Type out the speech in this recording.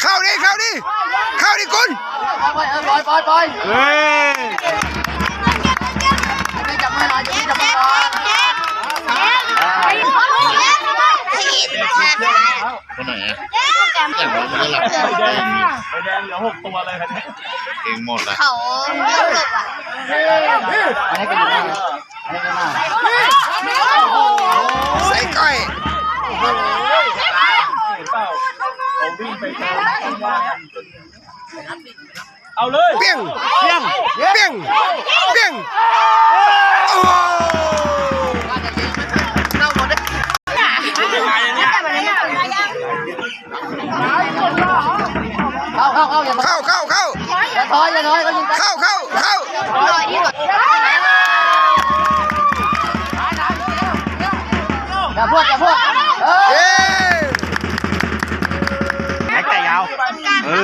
ເຂົ້າດີ ເຂົ້າດີ ເຂົ້າດີກຸນ ໄປ ໄປ ໄປ ໄປ ເອີຍ ຈັບມືໜ່ອຍ ຈັບມືໜ່ອຍ ຄົນໄຫນອະ? ຢ່າງວ່າມັນກໍຫຼັບໄປແດງ ໃບແດງເຫຼືອຫົກຕົວເລີຍຄັນນີ້ ເກັ່ງໝົດລະ ເຂົາຍົກເລີກວ່າ ອັນນີ້ກໍຢູ່ ໃສ່ກ້ອຍ ເອົາເລີຍ ປຽງ ປຽງ ປຽງ ປຽງ ໂອ້ ເຂົ້າ ເຂົ້າ ເຂົ້າ ຢ່າ ເຂົ້າ ເຂົ້າ ເຂົ້າ ຢ່າຖອຍ ຢ່າຖອຍ ເຂົາຍິງ ເຂົ້າ ເຂົ້າ ເຂົ້າ ຢ່າພວດ ຢ່າພວດ ເອີ ເອີ ແມັກແຕະຍາວ ເອີ